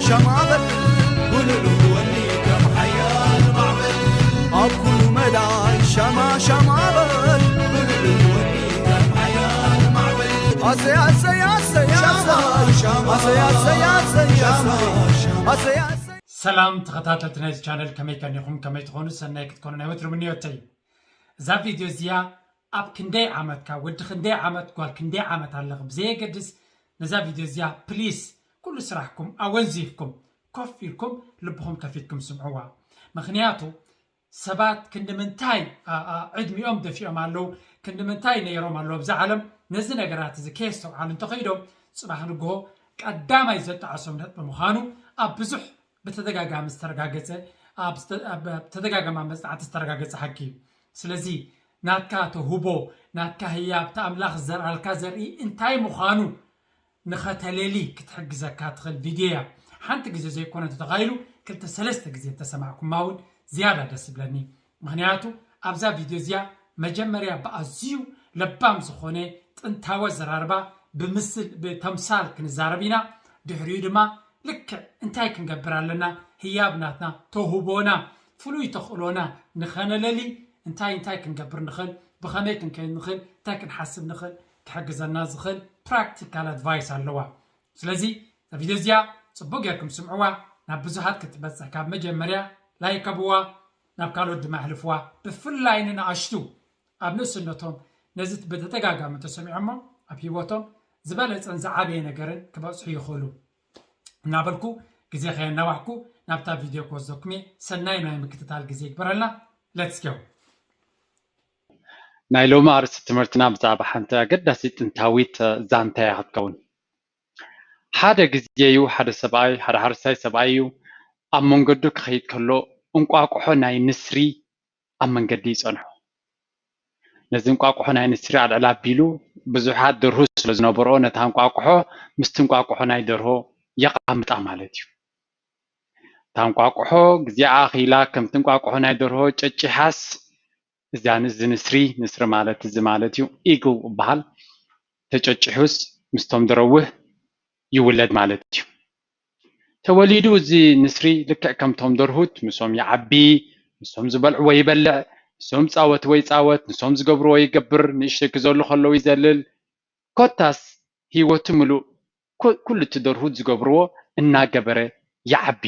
ሸማ በል ውልል ወኒ ከም ሓያል ማዕበል ኣብ ኩሉ መዳይ ሸማ ሸማ በል ውልል ወኒ ከም ሓያል ማዕበል ኣሰይ ኣሰይ ኣሰይ ኣሰይ ኣሰይ ኣሰይ ኣሰይ ኣሰይ ኣሰይ ኣሰይ ሰላም ተኸታተልቲ ናይዚ ቻነል ከመይ ቀኒኹም ከመይ ትኾኑ ሰናይ ክትኮኑ ናይ ወትሩ ምንዮተይ እዩ። እዛ ቪድዮ እዚኣ ኣብ ክንደይ ዓመትካ ወዲ ክንደይ ዓመት ጓል ክንደይ ዓመት ኣለኺ ብዘየገድስ ነዛ ቪድዮ እዚኣ ፕሊስ ኩሉ ስራሕኩም ኣወንዚፍኩም ኮፍ ኢልኩም ልብኹም ከፊትኩም ስምዕዋ። ምኽንያቱ ሰባት ክንዲ ምንታይ ዕድሚኦም ደፊኦም ኣለዉ፣ ክንዲ ምንታይ ነይሮም ኣለዉ ኣብዛ ዓለም። ነዚ ነገራት እዚ ከየስተውዓሉ እንተኸይዶም ጽባሕ ንግሆ ቀዳማይ ዘጣዕሶም ነጥቢ ምዃኑ ኣብ ብዙሕ ብተደጋጋሚ ዝተረጋገጸ ኣብ ተደጋጋሚ መጽናዕቲ ዝተረጋገጸ ሓቂ እዩ። ስለዚ ናትካ ተውህቦ ናትካ ህያብ እቲ ኣምላኽ ዝዘርኣልካ ዘርኢ እንታይ ምዃኑ ንኸተለሊ ክትሕግዘካ ትኽእል ቪድዮ እያ። ሓንቲ ግዜ ዘይኮነ እንተተኻኢሉ ክልተ ሰለስተ ግዜ እንተሰማዕኩማ እውን ዝያዳ ደስ ይብለኒ። ምኽንያቱ ኣብዛ ቪድዮ እዚኣ መጀመርያ ብኣዝዩ ለባም ዝኾነ ጥንታዊ ኣዘራርባ ብምስል ብተምሳል ክንዛረብ ኢና። ድሕሪኡ ድማ ልክዕ እንታይ ክንገብር ኣለና፣ ህያብ ናትና፣ ተውህቦና፣ ፍሉይ ተኽእሎና ንኸነለሊ እንታይ እንታይ ክንገብር ንኽእል፣ ብኸመይ ክንከይድ ንኽእል፣ እንታይ ክንሓስብ ንኽእል ክሕግዘና ዝኽእል ፕራክቲካል ኣድቫይስ ኣለዋ። ስለዚ እዛ ቪድዮ እዚኣ ጽቡቅ ጌርኩም ስምዕዋ፣ ናብ ብዙሃት ክትበጽሕ ካብ መጀመርያ ላይክ ኣብዋ፣ ናብ ካልኦት ድማ ኣሕልፍዋ። ብፍላይ ንንኣሽቱ ኣብ ንእስነቶም ነዚ ብተደጋጋሚ እንተሰሚዖሞ ኣብ ህይወቶም ዝበለጸን ዝዓበየ ነገርን ክበጽሑ ይኽእሉ እናበልኩ ግዜ ከየናዋሕኩ ናብታ ቪድዮ ክወስደኩም እየ። ሰናይ ናይ ምክትታል ግዜ ይግበረልና። Let's go። ናይ ሎሚ ኣርእስቲ ትምህርትና ብዛዕባ ሓንቲ ኣገዳሲት ጥንታዊት ዛንታ እያ ክትከውን። ሓደ ግዜ እዩ ሓደ ሰብኣይ ሓደ ሓረስታይ ሰብኣይ እዩ ኣብ መንገዱ ክኸይድ ከሎ እንቋቑሖ ናይ ንስሪ ኣብ መንገዲ ይጸንሖ። ነዚ እንቋቑሖ ናይ ንስሪ ኣልዕል ኣቢሉ ብዙሓት ደርሁ ስለ ዝነበርኦ ነታ እንቋቑሖ ምስቲ እንቋቑሖ ናይ ደርሆ የቓምጣ ማለት እዩ። እታ እንቋቑሖ ግዜኣ ኣኺላ ከምቲ እንቋቑሖ ናይ ደርሆ ጨጪሓስ እዛ እዚ ንስሪ ንስሪ ማለት እዚ ማለት እዩ ኢግል ይበሃል ተጨጭሑስ ምስቶም ደረውህ ይውለድ ማለት እዩ። ተወሊዱ እዚ ንስሪ ልክዕ ከምቶም ደርሁት ንሶም ይዓቢ፣ ንሶም ዝበልዕዎ ይበልዕ፣ ንሶም ፃወትዎ ይፃወት፣ ንሶም ዝገብርዎ ይገብር፣ ንእሽተይ ክዘሉ ከለዉ ይዘልል። ኮታስ ህይወቱ ምሉእ ኩሉ እቲ ደርሁት ዝገብርዎ እናገበረ ይዓቢ።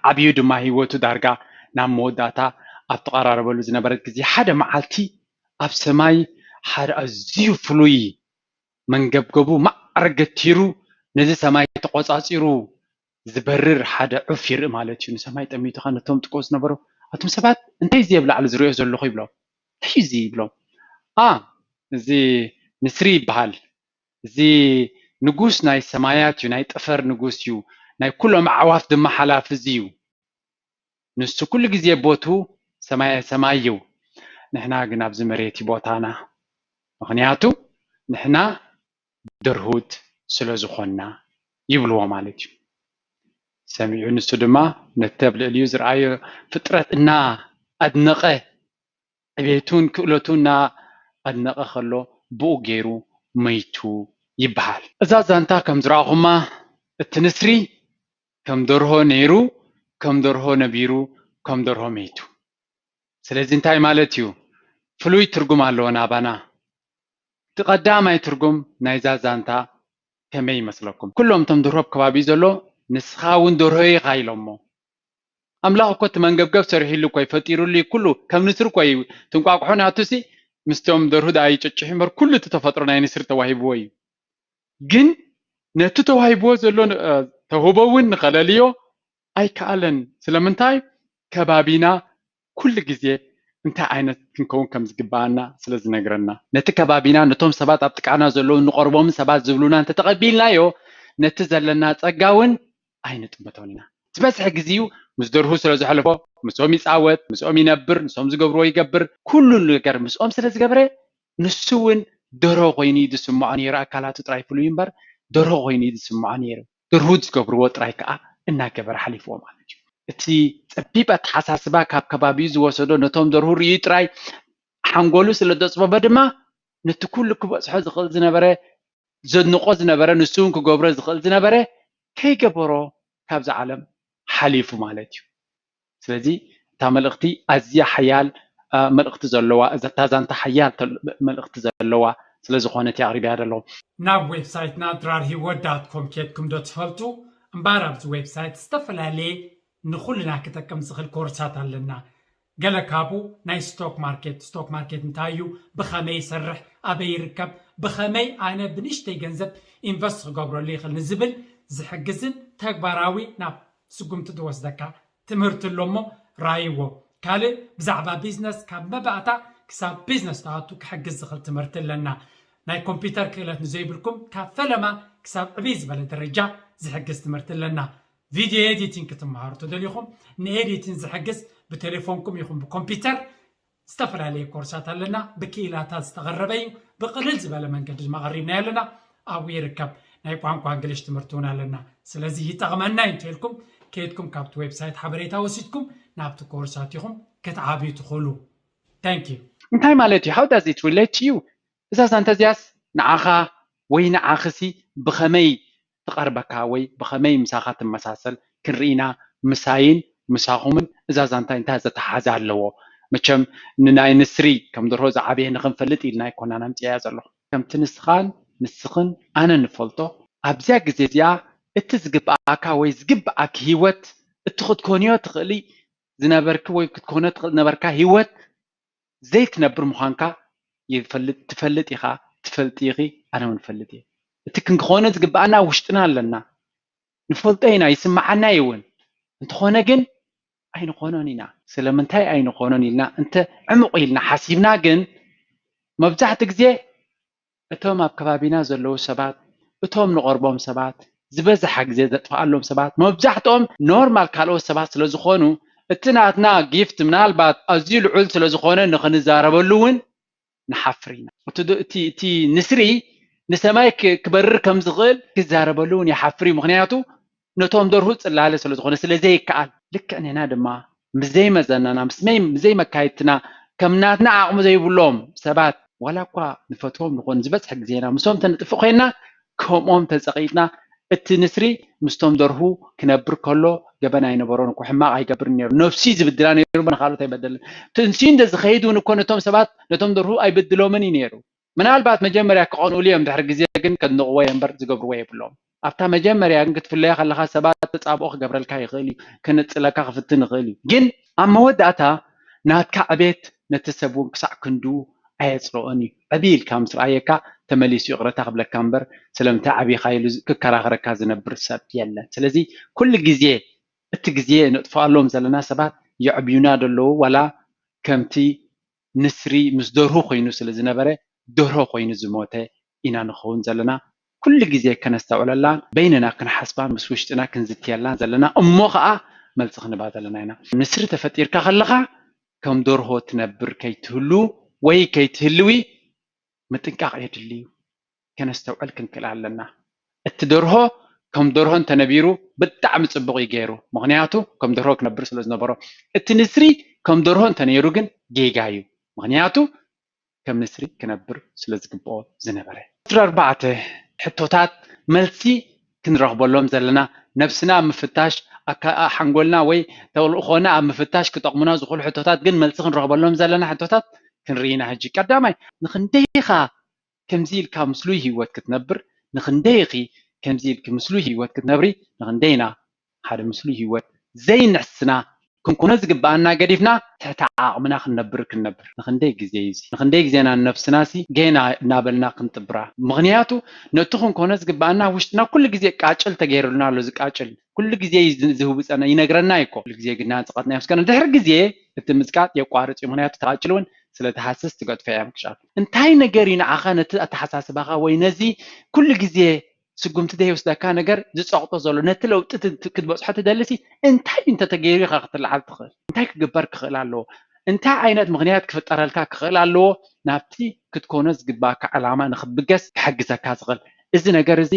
ዓብዩ ድማ ህይወቱ ዳርጋ ናብ መወዳእታ ኣብ ተቐራረበሉ ዝነበረት ግዜ ሓደ መዓልቲ ኣብ ሰማይ ሓደ ኣዝዩ ፍሉይ መንገብገቡ ማዕረ ገቲሩ ነዚ ሰማይ ተቖጻጺሩ ዝበርር ሓደ ዑፍ ይርኢ ማለት እዩ። ንሰማይ ጠሚቱ ከኣ ነቶም ጥቅኡ ዝነበሩ ኣቱም ሰባት እንታይ እዚ ኣብ ላዕሊ ዝርእዮ ዘለኹ ይብሎም። እንታይ እዚ ይብሎም። ኣ እዚ ንስሪ ይበሃል። እዚ ንጉስ ናይ ሰማያት እዩ፣ ናይ ጠፈር ንጉስ እዩ፣ ናይ ኩሎም ኣዕዋፍ ድማ ሓላፊ እዚ እዩ። ንሱ ኩሉ ግዜ ቦቱ ሰማየ ሰማይ እዩ፣ ንሕና ግን ኣብዚ መሬት እዩ ቦታና፣ ምኽንያቱ ንሕና ደርሁት ስለ ዝኾንና ይብልዎ ማለት እዩ። ሰሚዑ ንሱ ድማ ነቲ ኣብ ልዕሊኡ ዝረኣዮ ፍጥረት እና ኣድነቐ ዕቤቱን ክእለቱን እናኣድነቐ ከሎ ብኡ ገይሩ መይቱ ይበሃል። እዛ ዛንታ ከም ዝረኣኹማ እቲ ንስሪ ከም ደርሆ ነይሩ፣ ከም ደርሆ ነቢሩ፣ ከም ደርሆ መይቱ። ስለዚ እንታይ ማለት እዩ? ፍሉይ ትርጉም ኣለዎ ናባና። እቲ ቀዳማይ ትርጉም ናይዛ ዛንታ ከመይ ይመስለኩም? ኩሎም እቶም ደርሆ ኣብ ከባቢኡ ዘሎ ንስኻ እውን ደርሆ ኢኻ ኢሎሞ። ኣምላኽ እኮ እቲ መንገብገብ ሰሪሕሉ እኮ እዩ ፈጢሩሉ እዩ ኩሉ ከም ንስሪ እኮ እዩ ትንቋቁሖ ናቱ ሲ ምስቶም ደርሁ ደኣ ይጨጭሑ እምበር ኩሉ እቲ ተፈጥሮ ናይ ንስሪ ተዋሂብዎ እዩ ግን ነቲ ተዋሂብዎ ዘሎ ተውህቦ እውን ንኸለልዮ ኣይከኣለን ስለምንታይ ከባቢና ኩሉ ግዜ እንታይ ዓይነት ክንከውን ከም ዝግባኣና ስለ ዝነግረና ነቲ ከባቢና ነቶም ሰባት ኣብ ጥቃና ዘለዉ ንቐርቦምን ሰባት ዝብሉና እንተተቐቢልናዮ ነቲ ዘለና ጸጋ እውን ኣይንጥምቶን ኢና። ዝበዝሐ ግዜኡ ምስ ደርሁ ስለ ዘሕልፎ ምስኦም ይጻወት፣ ምስኦም ይነብር፣ ንሶም ዝገብርዎ ይገብር፣ ኩሉ ነገር ምስኦም ስለ ዝገብረ ንሱ እውን ደርሆ ኮይኑ እዩ ዝስምዖ ነይሩ። ኣካላቱ ጥራይ ፍሉይ እምበር ደርሆ ኮይኑ እዩ ዝስምዖ ነይሩ። ደርሁት ዝገብርዎ ጥራይ ከኣ እናገበረ ሓሊፍዎ ማለት እዩ። እቲ ጸቢብ ኣተሓሳስባ ካብ ከባቢኡ ዝወሰዶ ነቶም ደርሁ ርእዩ ጥራይ ሓንጎሉ ስለ ዘጽበቦ ድማ ነቲ ኩሉ ክበጽሖ ዝኽእል ዝነበረ ዘድንቆ ዝነበረ ንሱ እውን ክገብሮ ዝኽእል ዝነበረ ከይገበሮ ካብዚ ዓለም ሓሊፉ ማለት እዩ። ስለዚ እታ መልእኽቲ ኣዝያ ሓያል መልእኽቲ ዘለዋ፣ እታ ዛንታ ሓያል መልእኽቲ ዘለዋ ስለዝኾነት እየ ኣቕሪበያ ዘለኹ። ናብ ዌብሳይትና ድራር ሂወት ዳት ኮም ኬድኩም ዶ ትፈልጡ? እምበኣር ኣብዚ ዌብሳይት ዝተፈላለየ ንኹልና ክጠቅም ዝኽእል ኮርሳት ኣለና። ገለ ካብኡ ናይ ስቶክ ማርኬት፣ ስቶክ ማርኬት እንታይ እዩ፣ ብኸመይ ይሰርሕ፣ ኣበይ ይርከብ፣ ብኸመይ ኣነ ብንእሽተይ ገንዘብ ኢንቨስት ክገብረሉ ይኽእል ንዝብል ዝሕግዝን ተግባራዊ ናብ ስጉምቲ ዝወስደካ ትምህርቲ ኣሎ እሞ ራይዎ። ካልእ ብዛዕባ ቢዝነስ ካብ መባእታ ክሳብ ቢዝነስ ትኣቱ ክሕግዝ ዝኽእል ትምህርቲ ኣለና። ናይ ኮምፒውተር ክእለት ንዘይብልኩም ካብ ፈለማ ክሳብ ዕብይ ዝበለ ደረጃ ዝሕግዝ ትምህርቲ ኣለና። ቪድዮ ኤዲቲንግ ክትመሃሩ ተደሊኹም ንኤዲቲንግ ዝሕግዝ ብቴሌፎንኩም ይኹን ብኮምፒውተር ዝተፈላለየ ኮርሳት ኣለና። ብክኢላታት ዝተቐረበ እዩ። ብቕልል ዝበለ መንገዲ ድማ ቀሪብናዮ ኣለና። ኣብኡ ይርከብ። ናይ ቋንቋ እንግሊሽ ትምህርቲ እውን ኣለና። ስለዚ ይጠቕመና እዩ እንተልኩም ከይድኩም ካብቲ ዌብሳይት ሓበሬታ ወሲድኩም ናብቲ ኮርሳት ኢኹም ክትዓብዩ ትኽእሉ። Thank you። እንታይ ማለት እዩ? How does it relate to you? እዛ ዛንታ እዚኣስ ንዓኻ ወይ ንዓኽሲ ብኸመይ ትቐርበካ ወይ ብኸመይ ምሳኻ ትመሳሰል ክንርኢ ኢና። ምሳይን ምሳኹምን እዛ ዛንታ እንታይ ዘተሓሓዘ ኣለዎ? መቸም ንናይ ንስሪ ከም ደርሆ ዝዓበየ ንኽንፈልጥ ኢልና ኣይኮናን ኣምፅኣያ ዘለኹ። ከምቲ ንስኻን ንስኽን ኣነ ንፈልጦ ኣብዚኣ ግዜ እዚኣ እቲ ዝግብኣካ ወይ ዝግብኣኪ ህይወት እቲ ክትኮንዮ ትኽእሊ ዝነበርኪ ወይ ክትኮኖ ትኽእል ነበርካ ህይወት ዘይትነብር ምዃንካ ይፈልጥ ትፈልጥ ኢኻ ትፈልጢ ኢኺ። ኣነ እውን ፈልጥ እየ። እቲ ክንኮኖ ዝግብኣና ውሽጥና ኣለና። ንፈልጦ ኢና፣ ይስምዓና እዩ እውን። እንተኾነ ግን ኣይንኾኖን ኢና። ስለምንታይ ኣይንኾኖን ኢልና እንተ ዕሙቕ ኢልና ሓሲብና ግን መብዛሕትኡ ግዜ እቶም ኣብ ከባቢና ዘለዉ ሰባት እቶም ንቐርቦም ሰባት ዝበዝሓ ግዜ ዘጥፍኣሎም ሰባት መብዛሕትኦም ኖርማል ካልኦት ሰባት ስለ ዝኾኑ እቲ ናትና ጊፍት ምናልባት ኣዝዩ ልዑል ስለ ዝኾነ ንኽንዛረበሉ እውን ንሓፍር ኢና። እቲ ዶ- እቲ እቲ ንስሪ ንሰማይ ክ- ክበርር ከም ዝኽእል ክዛረበሉ እውን ይሓፍር እዩ። ምኽንያቱ ነቶም ደርሁ ጽላለ ስለ ዝኾነ ስለ ዘይከኣል ልክዕ ኔና ድማ ምስ ዘይመዘናና ምስ መይ- ምስ ዘይመካየድትና ከም ናትና ዓቕሚ ዘይብሎም ሰባት ዋላ እኳ ንፈትዎም ንኾን ዝበዝሐ ግዜና ምስኦም ተንጥፍእ ኮይና ከምኦም ተጸቒጥና እቲ ንስሪ ምስቶም ደርሁ ክነብር ከሎ ገበን ኣይነበሮን እኮ፣ ሕማቕ ኣይገብርን ነይሩ። ነፍሱ እዩ ዝብድላ ነይሩ እምበር ንኻልኦት ኣይበደልን። እቲ ንስዩ እንተ ዝኸይድ እውን እኮ ነቶም ሰባት ነቶም ደርሁ ኣይብድሎምን እዩ ነይሩ። ምናልባት መጀመርያ ክቐንኡሉ እዮም፣ ድሕሪ ግዜ ግን ከድንቕዎ እዮም እምበር ዝገብርዎ የብሎም። ኣብታ መጀመርያ ግን ክትፍለዮ ከለኻ ሰባት ተጻብኦ ክገብረልካ ይኽእል እዩ፣ ክንጽለካ ክፍትን ይኽእል እዩ። ግን ኣብ መወዳእታ ናትካ ዕቤት ነቲ ሰብ እውን ክሳዕ ክንድኡ ኣየጽልኦን እዩ። ዕብይ ኢልካ ምስ ረኣየካ ተመሊሱ ይቕረታ ክብለካ እምበር ስለምንታይ ዓቢኻ ኢሉ ክከራኸረካ ዝነብር ሰብ የለን። ስለዚ ኩሉ ግዜ እቲ ግዜ ነጥፍኣሎም ዘለና ሰባት የዕብዩና ደለዉ ዋላ ከምቲ ንስሪ ምስ ደርሁ ኮይኑ ስለ ዝነበረ ደርሆ ኮይኑ ዝሞተ ኢና ንኸውን ዘለና። ኩሉ ግዜ ከነስተውዕለላን በይንና ክንሓስባን ምስ ውሽጥና ክንዝትየላን ዘለና እሞ ኸዓ መልሲ ክንባ ዘለና ኢና። ንስሪ ተፈጢርካ ከለኻ ከም ደርሆ ትነብር ከይትህሉ ወይ ከይትህልዊ ምጥንቃቕ የድሊ እዩ። ከነስተውዕል ክንክእል ኣለና። እቲ ደርሆ ከም ደርሆ እንተነቢሩ ብጣዕሚ ጽቡቕ እዩ ገይሩ፣ ምኽንያቱ ከም ደርሆ ክነብር ስለ ዝነበሮ። እቲ ንስሪ ከም ደርሆ እንተነይሩ ግን ጌጋ እዩ፣ ምኽንያቱ ከም ንስሪ ክነብር ስለ ዝግብኦ ዝነበረ። ቁጽሪ ኣርባዕተ፣ ሕቶታት መልሲ ክንረኽበሎም ዘለና፣ ነብስና ኣብ ምፍታሽ፣ ኣካ- ሓንጎልና ወይ ተልእኾና ኣብ ምፍታሽ ክጠቕሙና ዝኽእሉ ሕቶታት ግን መልሲ ክንረኽበሎም ዘለና ሕቶታት ክንርኢ ኢና። ሕጂ ቀዳማይ ንኽንደይ ኢኻ ከምዚ ኢልካ ምስሉይ ህይወት ክትነብር፣ ንኽንደይ ኢኺ ከምዚ ኢልኪ ምስሉይ ህይወት ክትነብሪ፣ ንኽንደይ ኢና ሓደ ምስሉይ ህይወት ዘይንሕስና ክንኮኖ ዝግብኣና ገዲፍና ትሕቲ ዓቕምና ክንነብር ክንነብር ንኽንደይ ግዜ እዩ እዚ ንኽንደይ ግዜና ንነብስናሲ ጌና እናበልና ክንጥብራ ምኽንያቱ ነቲ ክንኮኖ ዝግብኣና ውሽጥና ኩሉ ግዜ ቃጭል ተገይሩልና ኣሎ እዚ ቃጭል ኩሉ ግዜ እዩ ዝህውፀና ይነግረና እዩ እኮ ኩሉ ግዜ ግና ፅቐትና እዮም እስከ ድሕሪ ግዜ እቲ ምፅቃጥ የቋርፅ እዩ ምኽንያቱ ተቃጭል እውን ስለ ትሃስስ ትገጥፎ እዮም ክሻቱ እንታይ ነገር እዩ ንዓኻ ነቲ ኣተሓሳስባኻ ወይ ነዚ ኩሉ ግዜ ስጉምቲ ዘይወስደካ ነገር ዝፀቕጦ ዘሎ ነቲ ለውጢ ክትበፅሖ ትደልሲ እንታይ እንተተገይሩ ኢኻ ክትለዓል ትኽእል እንታይ ክግበር ክኽእል ኣለዎ እንታይ ዓይነት ምኽንያት ክፍጠረልካ ክኽእል ኣለዎ ናብቲ ክትኮኖ ዝግባካ ዕላማ ንክትብገስ ክሕግዘካ ዝኽእል እዚ ነገር እዚ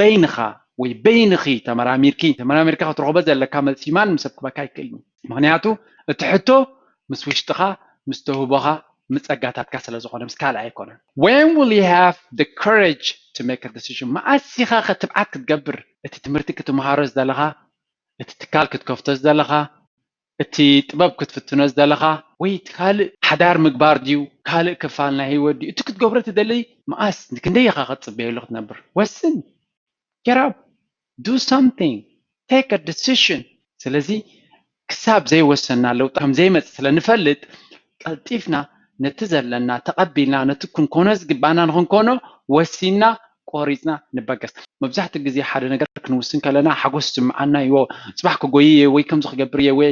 በይንኻ ወይ በይንኺ ተመራሚርኪ ተመራሚርካ ክትረኽቦ ዘለካ መልሲ ማንም ሰብ ክበካ ኣይክእል እዩ ምኽንያቱ እቲ ሕቶ ምስ ውሽጥኻ ምስ ተውህቦኻ ምስ ጸጋታትካ ስለ ዝኾነ ምስ ካልእ ኣይኮነን when will you have the courage to make a decision መዓስ ኢኻ ከ ትብዓት ክትገብር እቲ ትምህርቲ ክትምሃሮ ዘለኻ እቲ ትካል ክትከፍቶ ዝደለኻ፣ እቲ ጥበብ ክትፍትኖ ዝደለኻ፣ ወይ እቲ ካልእ ሓዳር ምግባር ድዩ፣ ካልእ ክፋል ናይ ህይወት ድዩ፣ እቲ ክትገብሮ ትደሊ መኣስ ክንደይ ኢኻ ክትጽበየሉ ክትነብር? ወስን። Get up, do something, take a decision። ስለዚ ክሳብ ዘይወሰና ለውጢ ከም ዘይመጽእ ስለ ንፈልጥ፣ ቀልጢፍና ነቲ ዘለና ተቐቢልና፣ ነቲ ክንኮኖ ዝግባና ንክንኮኖ ወሲና ቆሪጽና ንበገስ። መብዛሕትኡ ግዜ ሓደ ነገር ክንውስን ከለና ሓጎስ ይስምዓና እዩ። ጽባሕ ክጎይ እየ ወይ ከምዚ ክገብር እየ ወይ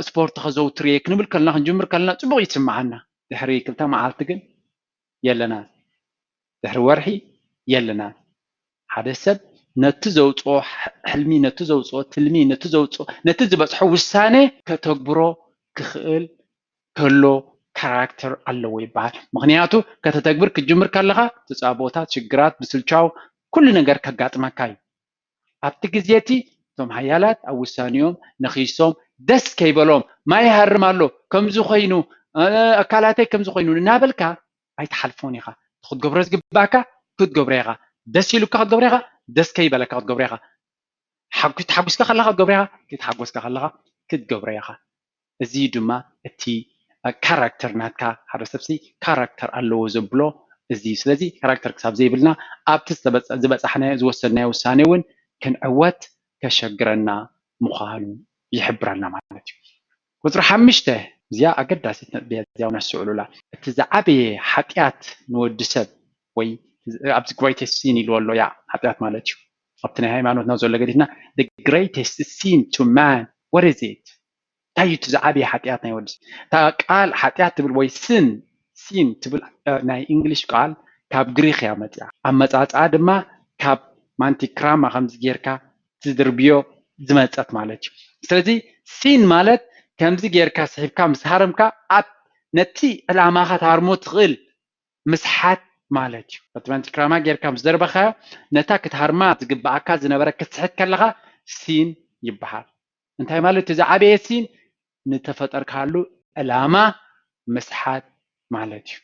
ስፖርት ከዘውትር እየ ክንብል ከለና፣ ክንጅምር ከለና ጽቡቕ ይስምዓና። ድሕሪ ክልተ መዓልቲ ግን የለናን። ድሕሪ ወርሒ የለናን። ሓደ ሰብ ነቲ ዘውፅኦ ሕልሚ፣ ነቲ ዘውፅኦ ትልሚ፣ ነቲ ዘውፅኦ ነቲ ዝበፅሖ ውሳነ ከተግብሮ ክኽእል ከሎ ካራክተር ኣለዎ ይበሃል። ምክንያቱ ከተተግብር ክትጅምር ከለኻ ተፃቦታት፣ ሽግራት፣ ምስልቻው ኩሉ ነገር ከጋጥመካ እዩ። ኣብቲ ግዜ እቲ እቶም ሓያላት ኣብ ውሳኔኦም ነኺሶም ደስ ከይበሎም ማይ ይሃርም ኣሎ ከምዚ ኮይኑ ኣካላተይ ከምዚ ኮይኑ እናበልካ ኣይትሓልፎን ኢኻ። ክትገብሮ ዝግባእካ ክትገብሮ ኢኻ። ደስ ኢሉካ ክትገብሮ ኢኻ። ደስ ከይበለካ ክትገብሮ ኢኻ። ሓጉስ ተሓጉስካ ከለኻ ክትገብሮ ኢኻ። ክትሓጎስካ ከለኻ ክትገብሮ ኢኻ። እዚ ድማ እቲ ካራክተር ናትካ ሓደ ሰብሲ ካራክተር ኣለዎ ዘብሎ እዚ እዩ። ስለዚ ካራክተር ክሳብ ዘይብልና ኣብቲ ዝበፃሕናዮ ዝወሰድናዮ ውሳኔ እውን ክንዕወት ከሸግረና ምዃኑ ይሕብረና ማለት እዩ። ቁፅሪ ሓሙሽተ እዚኣ ኣገዳሲት ነጥቢ እያ። እዚኣ እውን ኣስተውዕሉላ። እቲ ዝዓበየ ሓጢኣት ንወዲ ሰብ ወይ ኣብዚ greatest sin ኢልዎ ኣሎ ያ ሓጢኣት ማለት እዩ። ኣብቲ ናይ ሃይማኖትና ዘሎ ገዲፍና the greatest sin to man, what is it? እንታይ እዩ እቲ ዝዓበየ ሓጢኣት ናይ ወዲ ሰብ? እታ ቃል ሓጢኣት ትብል ወይ ስን ሲን ትብል ናይ እንግሊሽ ቃል ካብ ግሪክ እያ መፅያ። ኣመፃፅኣ ድማ ካብ ማንቲክራማ ከምዚ ጌርካ ትድርብዮ ዝመፀት ማለት እዩ። ስለዚ ሲን ማለት ከምዚ ጌርካ ስሒብካ ምስ ሃረምካ ኣብ ነቲ ዕላማኻ ትሃርሞ ትኽእል ምስሓት ማለት እዩ። ነቲ ማንቲክራማ ጌርካ ምስ ደርበኻዮ ነታ ክትሃርማ ዝግብኣካ ዝነበረ ክትስሕት ከለኻ ሲን ይበሃል። እንታይ ማለት እቲ ዝዓበየ ሲን ንተፈጠርካሉ ዕላማ ምስሓት ማለት እዩ።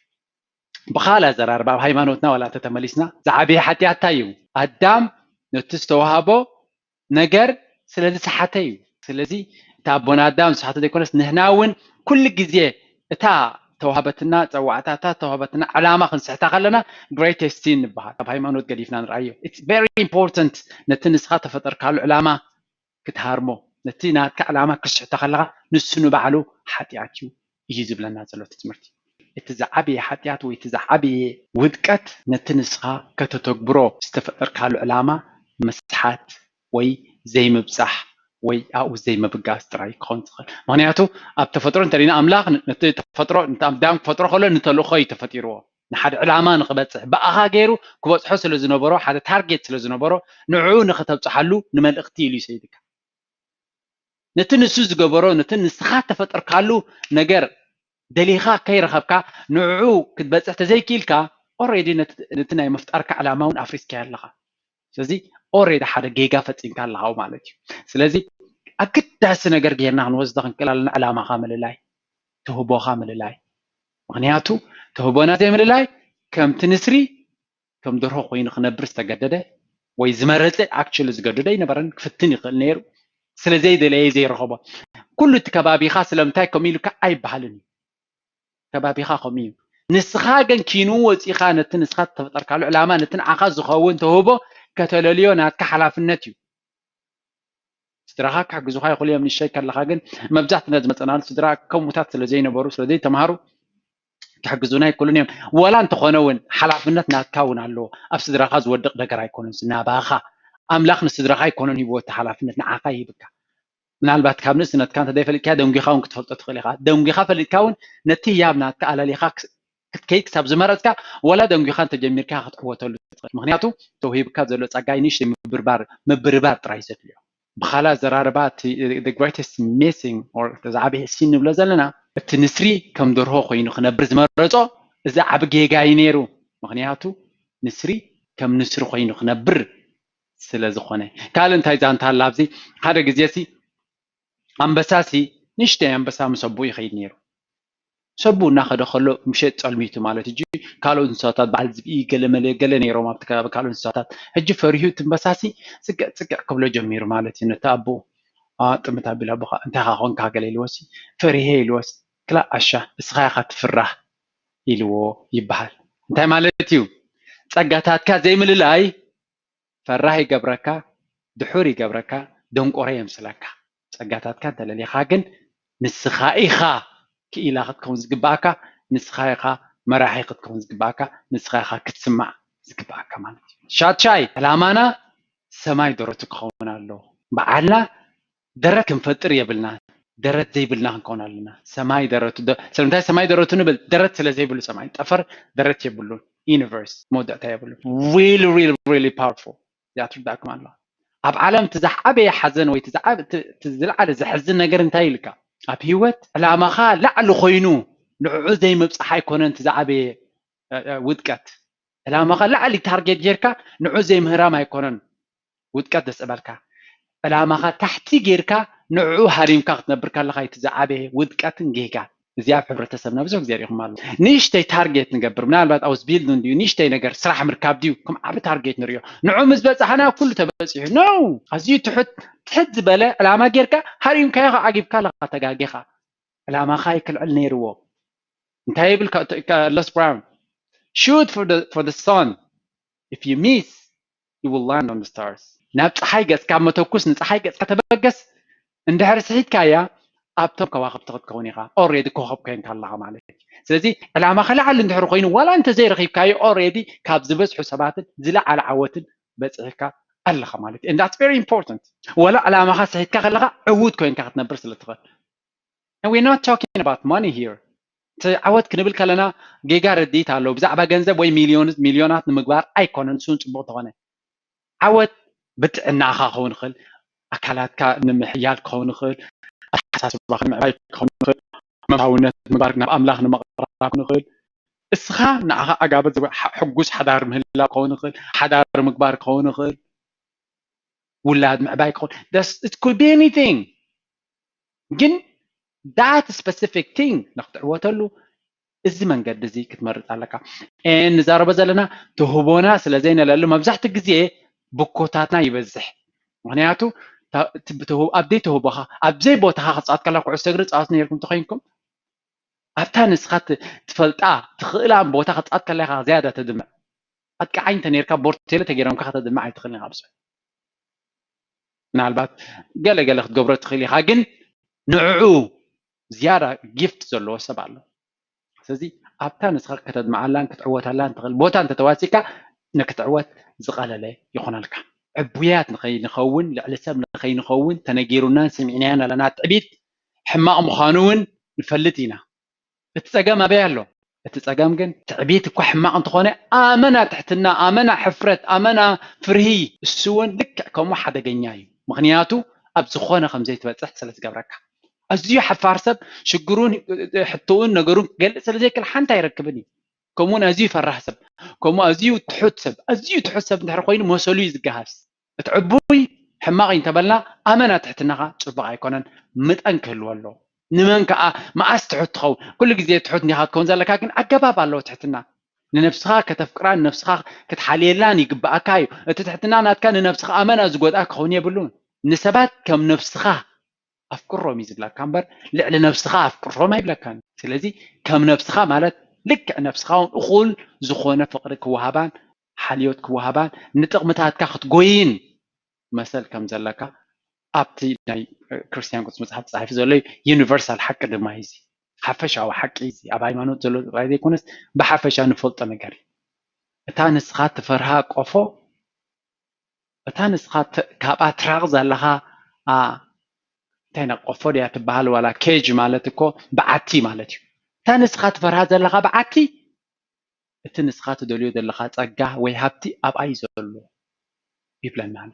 ብኻልእ ኣዘራርባ ኣብ ሃይማኖትና ዋላ እንተተመሊስና ዝዓበየ ሓጢኣት እንታይ እዩ? ኣዳም ነቲ ዝተዋህቦ ነገር ስለ ዝሰሓተ እዩ። ስለዚ እቲ ኣቦና ኣዳም ዝሰሓተ ዘይኮነስ ንሕና እውን ኩሉ ግዜ እታ ተዋህበትና ፀዋዕታ እታ ተዋህበትና ዕላማ ክንስሕታ ከለና greatest sin ንበሃል። ኣብ ሃይማኖት ገዲፍና ንርኣዮ። It's very important ነቲ ንስኻ ተፈጠርካሉ ዕላማ ክትሃርሞ ነቲ ናትካ ዕላማ ክትስሕቶ ከለኻ ንሱ ንባዕሉ ሓጢኣት እዩ እዩ ዝብለና ዘሎ እቲ ትምህርቲ። እቲ ዝዓበየ ሓጢኣት ወይ እቲ ዝዓበየ ውድቀት ነቲ ንስኻ ከተተግብሮ ዝተፈጠርካሉ ዕላማ ምስሓት ወይ ዘይምብፃሕ ወይ ኣብኡ ዘይምብጋስ ጥራይ ክኸውን ዝኽእል። ምክንያቱ ኣብ ተፈጥሮ እንተሪና ኣምላኽ ነቲ ተፈጥሮ ኣዳም ክፈጥሮ ከሎ ንተልእኾ እዩ ተፈጢርዎ። ንሓደ ዕላማ ንክበፅሕ ብኣኻ ገይሩ ክበፅሖ ስለ ዝነበሮ ሓደ ታርጌት ስለ ዝነበሮ ንዕኡ ንክተብፅሓሉ ንመልእኽቲ ኢሉ ይሰይድካ። ነቲ ንሱ ዝገበሮ ነቲ ንስኻ ተፈጠርካሉ ነገር ደሊኻ ከይረኸብካ ንዕኡ ክትበፅሕ ተዘይክኢልካ already ነቲ ናይ ምፍጣርካ ዕላማ እውን ኣፍሪስካዮ ኣለኻ። ስለዚ already ሓደ ጌጋ ፈፂምካ ኣለኻ ማለት እዩ። ስለዚ ኣገዳሲ ነገር ጌርና ክንወስዶ ክንክእል ኣለና ዕላማኻ ምልላይ፣ ትህቦኻ ምልላይ። ምክንያቱ ትህቦና ዘይምልላይ ከምቲ ንስሪ ከም ደርሆ ኮይኑ ክነብር ዝተገደደ ወይ ዝመረፀ actually ዝገደደ ኣይነበረን። ክፍትን ይኽእል ነይሩ። ስለ ዘይደለየ ዘይረኸቦ። ኩሉ እቲ ከባቢኻ ስለምንታይ ከምኡ ኢሉካ ኣይበሃልን እዩ። ከባቢኻ ከምኡ እዩ። ንስኻ ግን ኪኑ ወፂኻ ነቲ ንስኻ ተፈጠርካሉ ዕላማ ነቲ ንዓኻ ዝኸውን ተውህቦ ከተለልዮ ናትካ ሓላፍነት እዩ። ስድራኻ ክሕግዙኻ ይኽእሉ እዮም። ንእሽተይ ከለኻ ግን መብዛሕትና ዝመፀናሉ ስድራ ከምኡታት ስለ ዘይነበሩ ስለ ዘይተምሃሩ ክሕግዙና ይክእሉን እዮም። ዋላ እንተኾነ እውን ሓላፍነት ናትካ እውን ኣለዎ። ኣብ ስድራኻ ዝወድቕ ነገር ኣይኮነን ናባኻ። ኣምላኽ ንስድራኻ ኣይኮነን ሂብዎ እቲ ሓላፍነት ንዓኻ ይህብካ። ምናልባት ካብ ንእስነትካ እንተ ዘይፈሊጥካ ደንጒኻ እውን ክትፈልጦ ትኽእል ኢኻ። ደንጒኻ ፈሊጥካ እውን ነቲ ህያብ ናትካ ኣለሊኻ ክትከይድ ክሳብ ዝመረፅካ ዋላ ደንጒኻ እንተጀሚርካ ክትዕወተሉ ትኽእል። ምክንያቱ ተውሂብካ ዘሎ ፀጋይ ንእሽተይ ምብርባር ምብርባር ጥራይ ዘድልዮ። ብኻልእ ኣዘራርባ እቲ the greatest missing or ዝዓበየ ሲን ንብሎ ዘለና እቲ ንስሪ ከም ደርሆ ኮይኑ ክነብር ዝመረፆ እዚ ዓቢ ጌጋ እዩ ነይሩ። ምክንያቱ ንስሪ ከም ንስሪ ኮይኑ ክነብር ስለ ዝኾነ። ካልእ እንታይ ዛንታ ኣላ ኣብዚ ሓደ ግዜ ሲ ኣንበሳ ሲ ንእሽተይ ኣንበሳ ምስ ኣቦኡ ይኸይድ ነይሩ። ሰቡ እናኸደ ከሎ ምሸት ጸልሚቱ ማለት እዩ። ካልኦት እንስሳታት በዓል ዝብኢ ገለ መለ ገለ ነይሮም ኣብቲ ከባቢ ካልኦት እንስሳታት። ሕጂ ፈሪሁ እቲ ኣንበሳሲ ጽግዕ ጽግዕ ክብሎ ጀሚሩ ማለት እዩ ነቲ ኣቦኡ። ጥምት ኣቢሉ ኣቦኻ እንታይ ኻ ኾንካ ገለ ኢልዎሲ ፈሪሄ ኢልዎስ ክላ ኣሻ እስኻ ኢኻ ትፍራህ ኢልዎ ይበሃል። እንታይ ማለት እዩ? ጸጋታትካ ዘይምልላይ ፈራህ ይገብረካ፣ ድሑር ይገብረካ፣ ደንቆሮ የምስለካ። ጸጋታትካ እንተለሊኻ ግን ንስኻ ኢኻ ክኢላ ክትከውን ዝግባኣካ፣ ንስኻ ኢኻ መራሒ ክትከውን ዝግባኣካ፣ ንስኻ ኢኻ ክትስማዕ ዝግባኣካ ማለት እዩ። ሻቻይ ዕላማና ሰማይ ደረቱ ክኸውን ኣለዎ። በዓልና ደረት ክንፈጥር የብልና። ደረት ዘይብልና ክንከውን ኣለና። ሰማይ ደረቱ ስለምንታይ ሰማይ ደረቱ ንብል? ደረት ስለ ዘይብሉ ሰማይ ጠፈር ደረት የብሉን። ዩኒቨርስ መወዳእታ የብሉ። Really really really powerful። እዚኣ ትርዳእኩም ኣለዋ። ኣብ ዓለም እቲ ዝዓበየ ሓዘን ወይ ዝለዓለ ዘሕዝን ነገር እንታይ ኢልካ? ኣብ ህይወት ዕላማኻ ላዕሊ ኮይኑ ንዕዑ ዘይምብፃሕ ኣይኮነን እቲ ዝዓበየ ውድቀት። ዕላማኻ ላዕሊ ታርጌት ጌርካ ንዑ ዘይምህራም ኣይኮነን ውድቀት ዘስዕበልካ። ዕላማኻ ታሕቲ ጌርካ ንዕኡ ሃሪምካ ክትነብር ከለኻ እቲ ዝዓበየ ውድቀትን ጌጋን። እዚ ኣብ ሕብረተሰብና ብዙሕ ግዜ ሪኢኹም ኣሎ። ንእሽተይ ታርጌት ንገብር፣ ምናልባት ኣውስ ቢልድ እንድዩ ንእሽተይ ነገር ስራሕ ምርካብ ድዩ ከም ዓቢ ታርጌት ንሪኦ። ንዑ ምስ በጻሕና ኩሉ ተበጺሑ ነው። ኣዝዩ ትሑት ትሕት ዝበለ ዕላማ ጌርካ ሃሪምካዮ ዓጊብካ ኣለኻ ተጋጊኻ። ዕላማኻ ይክልዕል ነይርዎ። እንታይ ይብል Les Brown? Shoot for the, for the sun. If you miss, you will land on the stars. ናብ ፀሓይ ገፅካ መተኩስ፣ ንፀሓይ ገፅካ ተበገስ። እንድሕር ስሒትካያ ኣብቶም ከዋኽብቲ ክትከውን ኢኻ። Already ኮኸብ ኮይንካ ኣለኻ ማለት እዩ። ስለዚ ዕላማኻ ላዕሊ እንድሕር ኮይኑ ዋላ እንተዘይረኺብካዮ already ካብ ዝበዝሑ ሰባትን ዝለዓለ ዓወትን በፂሕካ ኣለኻ ማለት እዩ። And that's very important. ዋላ ዕላማኻ ስሒትካ ከለኻ ዕዉት ኮይንካ ክትነብር ስለ ትኽእል። And we're not talking about money here. እቲ ዓወት ክንብል ከለና ጌጋ ርድኢት ኣለዎ። ብዛዕባ ገንዘብ ወይ ሚልዮን ሚልዮናት ንምግባር ኣይኮነን። እሱን ፅቡቕ ተኾነ ዓወት ብጥዕናኻ ክኸውን ይኽእል፣ ኣካላትካ ንምሕያል ክኸውን ይኽእል፣ ኣተሓሳስባኻ ንምዕባይ ክኸውን ይኽእል፣ መንፈሳውነት ምግባር ናብ ኣምላኽ ንምቕራብ ክኸውን ይኽእል። እስኻ ንዓኻ ኣጋበት ዝብ- ሓ- ሕጉስ ሓዳር ምህላው ክኸውን ይኽእል፣ ሓዳር ምግባር ክኸውን ይኽእል፣ ውላድ ምዕባይ ክኸውን That's- it could be anything። ግን that specific thing ንክትዕወተሉ እዚ መንገዲ እዚ ክትመርፅ ኣለካ። And ንዛረቦ ዘለና ትህቦና ስለ ዘይነለሉ መብዛሕትኡ ግዜ ብኮታትና ይበዝሕ። ምክንያቱ ኣብ ዘይትህቦኻ ኣብ ዘይቦታኻ ክፃወት ከላ ኩዕሶ እግሪ ፃወት ነርኩም ተኮይንኩም ኣብታ ንስኻ ትፈልጣ ትኽእላ ቦታ ክፃወት ከላ ኢኻ ዝያዳ ተድምዕ። ኣጥቃዓይ እንተነርካ ቦርቴለ ተገይሮምካ ከተድምዕ ኣይትኽእልን ኢኻ ብዙሕ። ምናልባት ገለ ገለ ክትገብሮ ትኽእል ኢኻ፣ ግን ንዕዑ ዝያዳ ጊፍት ዘለዎ ሰብ ኣሎ። ስለዚ ኣብታ ንስኻ ከተድምዓላን ክትዕወታላን ትኽእል ቦታ እንተተዋሲካ ንክትዕወት ዝቐለለ ይኾነልካ። ዕቡያት ንኸይንኸውን፣ ልዕሊ ሰብ ንኸይንኸውን ተነጊሩናን ስሚዕናዮን ኣለና። ትዕቢት ሕማቕ ምዃኑ እውን ንፈልጥ ኢና። እቲ ጸገም ኣበይ ኣሎ? እቲ ጸገም ግን ትዕቢት እኳ ሕማቕ እንተኾነ ኣመና ትሕትና፣ ኣመና ሕፍረት፣ ኣመና ፍርሂ እሱ እውን ልክዕ ከምኡ ሓደገኛ እዩ። ምኽንያቱ ኣብ ዝኾነ ከም ዘይትበጽሕ ስለ ዝገብረካ። ኣዝዩ ሓፋር ሰብ ሽግሩን ሕቶኡን ነገሩን ክገልጽ ስለ ዘይክእል ሓንቲ ኣይረክብን እዩ። ከምኡውን ኣዝዩ ፈራሕ ሰብ፣ ከምኡ ኣዝዩ ትሑት ሰብ፣ ኣዝዩ ትሑት ሰብ እንድሕር ኮይኑ መሰሉ እዩ ዝገሃስ። እቲ ዕቡይ ሕማቕ እዩ እንተበልና ኣመና ትሕትናኻ ጽቡቕ ኣይኮነን፣ ምጠን ክህልዎ ኣለዎ። ንመን ከኣ መኣስ ትሑት ትኸውን? ኩሉ ግዜ ትሑት እንዲኻ ክትከውን ዘለካ ግን ኣገባብ ኣለዎ ትሕትና። ንነብስኻ ከተፍቅራን ነብስኻ ክትሓልየላን ይግብኣካ እዩ። እቲ ትሕትና ናትካ ንነብስኻ ኣመና ዝጎድኣ ክኸውን የብሉን። ንሰባት ከም ነብስኻ ኣፍቅሮም እዩ ዝብለካ እምበር ልዕሊ ነብስኻ ኣፍቅሮም ኣይብለካን። ስለዚ ከም ነብስኻ ማለት ልክዕ ነብስኻ እውን እኹል ዝኾነ ፍቕሪ ክወሃባን ሓልዮት ክወሃባን ንጥቕምታትካ ክትጎይን መሰል ከም ዘለካ ኣብቲ ናይ ክርስትያን ቅዱስ መጽሓፍ ተጻሒፉ ዘሎ ዩኒቨርሳል ሓቂ ድማ እዩ። ሓፈሻዊ ሓቂ እዩ። ኣብ ሃይማኖት ዘሎ ጥራይ ዘይኮነስ ብሓፈሻ ንፈልጦ ነገር እዩ። እታ ንስኻ ትፈርሃ ቆፎ እታ ንስኻ ተ- ካብኣ ትራቕ ዘለኻ ኣ፣ እንታይ ና ቆፎ ድያ ትበሃል ዋላ ኬጅ ማለት እኮ በዓቲ ማለት እዩ። እታ ንስኻ ትፈርሃ ዘለኻ በዓቲ እቲ ንስኻ ትደልዮ ዘለኻ ጸጋ ወይ ሃብቲ ኣብኣ እዩ ዘሎ ይብለና ኣሎ።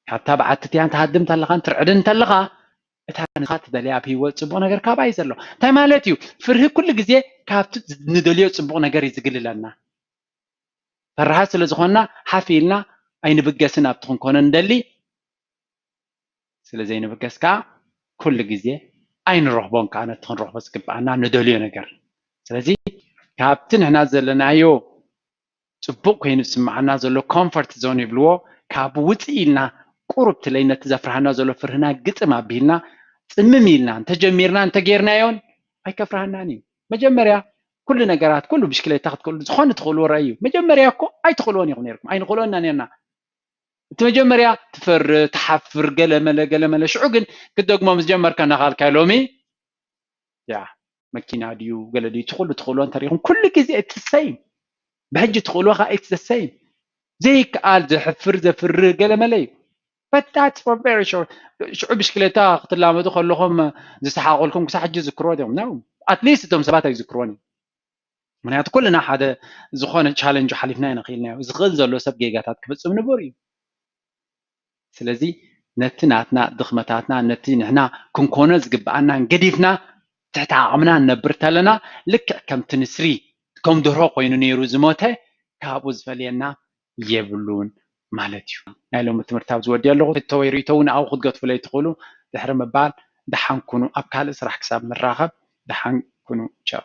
ካብታ በዓቲ እቲኣን ትሃድም ተለኻን ትርዕድ እንተለኻ እታ ንስኻ ትደልያ ኣብ ህይወት ጽቡቕ ነገር ካብኣ እዩ ዘሎ። እንታይ ማለት እዩ? ፍርሂ ኩሉ ግዜ ካብቲ ንደልዮ ጽቡቕ ነገር እዩ ዝግልለና። ፈራሃት ስለ ዝኾንና ሓፍ ኢልና ኣይንብገስን ኣብቲ ክንኮነ ንደሊ። ስለ ዘይንብገስ ከዓ ኩሉ ግዜ ኣይንረኽቦን ከዓ ነቲ ክንረኽቦ ዝግብኣና ንደልዮ ነገር። ስለዚ ካብቲ ንሕና ዘለናዮ ፅቡቕ ኮይኑ ዝስምዓና ዘሎ ኮምፈርት ዞን ይብልዎ ካብ ውፅእ ኢልና ቁሩብ ትለይ ነቲ ዘፍርሃና ዘሎ ፍርህና ግጥም ኣቢልና ጽምም ኢልና እንተጀሚርና እንተጌርናዮን ኣይከፍርሃናን እዩ። መጀመርያ ኩሉ ነገራት ኩሉ ብሽክሌታ ክትክእሉ ዝኾነ ትኽእልዎ ረእዩ። መጀመርያ እኮ ኣይትኽእልዎን ኢኹም ነርኩም ኣይንኽእልወና ነርና። እቲ መጀመርያ ትፈር ትሓፍር ገለመለ ገለመለ ሽዑ ግን ክትደግሞ ምስ ጀመርካ እናኻልካ ሎሚ ያ መኪና ድዩ ገለ ድዩ ትኽእሉ ትኽእልዎ እንተሪኹም ኩሉ ግዜ እቲ ሰይም ብሕጂ ትኽእልዎ ከዓ እቲ ሰይም ዘይከኣል ዘሕፍር ዘፍርህ ገለመለ እዩ። ሽዑ ብሽክሌታ ክትላመዱ ከለኹም ዝሰሓቁልኩም ክሳብ ሕጂ ዝክርዎ ዲኹም? ኣትሊስት እቶም ሰባት ኣይዝክርዎን እዮም። ምክንያቱ ኩልና ሓደ ዝኾነ ቻለንጅ ሓሊፍና ኢና ክኢልናዮ። ዝኽእል ዘሎ ሰብ ጌጋታት ክፍፅም ንቡር እዩ። ስለዚ ነቲ ናትና ድኽመታትና ነቲ ንሕና ክንኮኖ ዝግብኣናን ገዲፍና ትሕቲ ዓቕምና ንነብር ተለና ልክዕ ከምቲ ንስሪ ከም ድርሆ ኮይኑ ነይሩ ዝሞተ ካብኡ ዝፈልየና የብሉን ማለት እዩ። ናይ ሎሚ ትምህርቲ ኣብዚ ወዲ ኣለኹ። ተወይ ርእቶ እውን ኣብኡ ክትገትፉለይ ትኽእሉ ድሕሪ ምባል ደሓን ኩኑ። ኣብ ካልእ ስራሕ ክሳብ ንራኸብ ደሓን ኩኑ። ቻው።